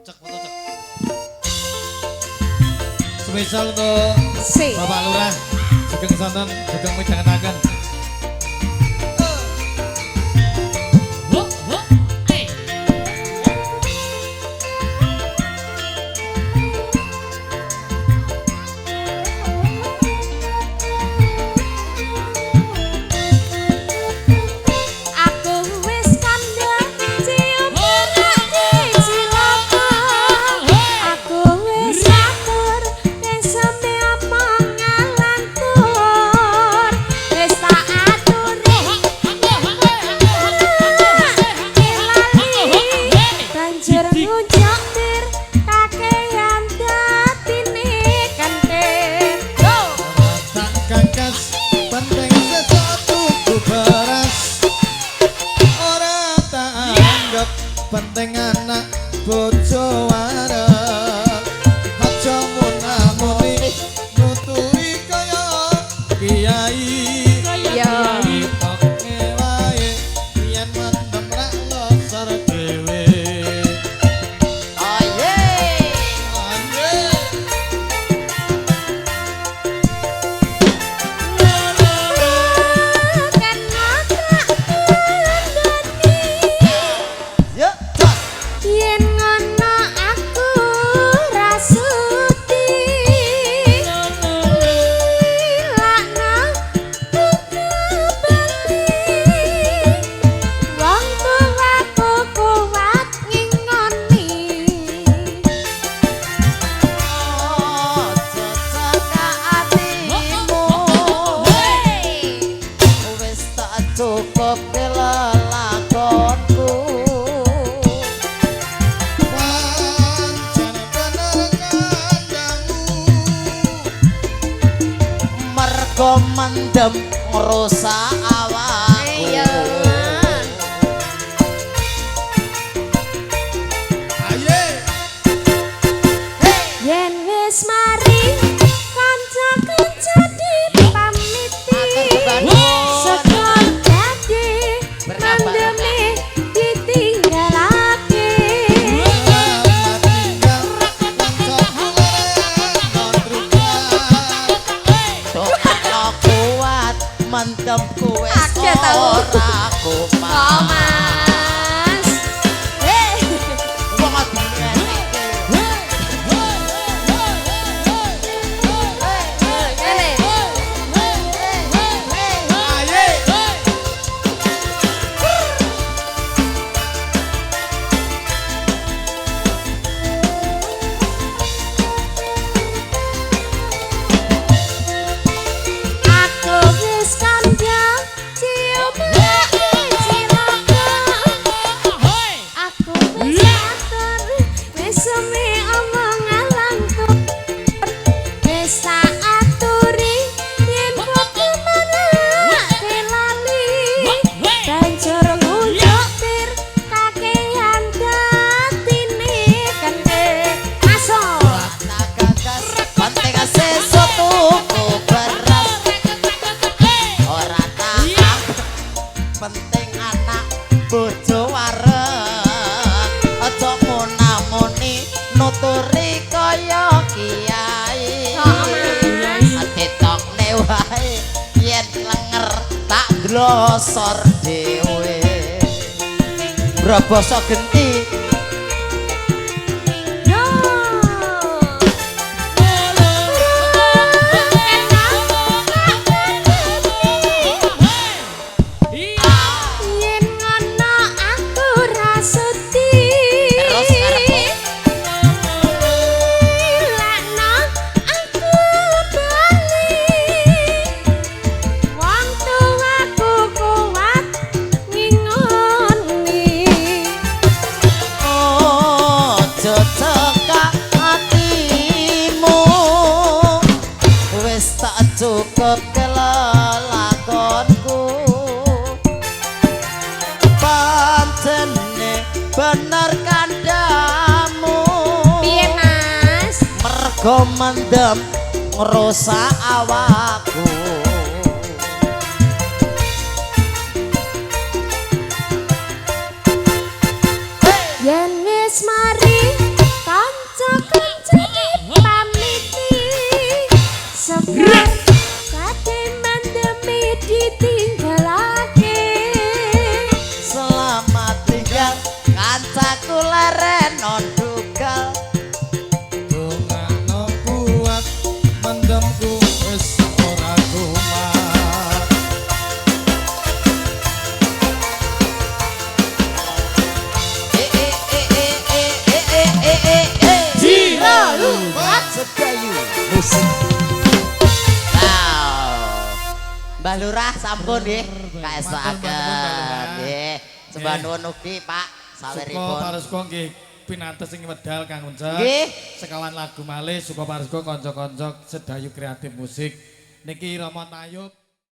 Cek foto cek. Spesial untuk Si. Bapak Lurah Sugeng Sonten, sugeng midhangetaken. Ho ho eh. Aku wis kandha cium anake cilaka. Aku wis atur beseme omong ngalantur. Wis tak aturi lali banjur ngucap tir kakean dadine kentir. Go. Tak kakas penting sesuatu ku beras. Ora tak anggap penting anak bojo wareg. Aja munamuni nuturi kaya kiai. Ya. Ditokke wae yen mendem rak losor dhewe. Aye. Aye. Kena tak kandhani. Yo, jos. Yen ngono aku ra sudi. Lilakno kudu bali. Wong tuwaku kuat ngingoni. Aja cekak atimu. Wis tak cukup lelakonku. Pancen bener kandhamu. Mergo mendem ngrusak awakku. Iya. Aye. Yen wis mari kanca-kanca dipamiti. Sekor dadi mendeme ditinggalake. Doa kuat mendemku wis Akeh tau. ora kumat. Oh Mas. Hei. Wong adine Ngene. Aye. Aku wis kandha cium lagi cilaka. Aku wis atur wis suwe omong ngalantur. Wis tak aturi yen foto marake lali. Banjur ngucuk pir kakean dadine kentir. Masuk. Tak gagas penting sesuk tuku beras. Ora tak penting anak bojo wareg. Aja munamuni nuturi kaya kiai. Oh, Mas. Ditokne wae yen lenger tak glosor dhewe. Broboso genti. Yo. Yen ngono aku ra sudi. Terus karepmu? Lilakno aku bali. Wong tuwaku kuat ngingoni. Aja cekak atimu. Wis tak cukup kelelakonku. Pancene bener kandhamu. Piye Mas? Mergo mendem ngrusak awakku. Yen wis mari Kancaku leren dugal. Dongakno kuat mendemku wis ora kumat. E e e e e e e e e e. Jiralu Sedayu musik. Wow. Mbah Lurah sampun nggih kaestokaken nggih. Sembah nuwun ugi Pak Suka saweripun. Paruska nggih pinates ing wedal Kang Uncek. Nggih. Sekawan lagu malih Suka Paruska kanca-kanca Sedayu Kreatif Musik. Niki Rama Tayub.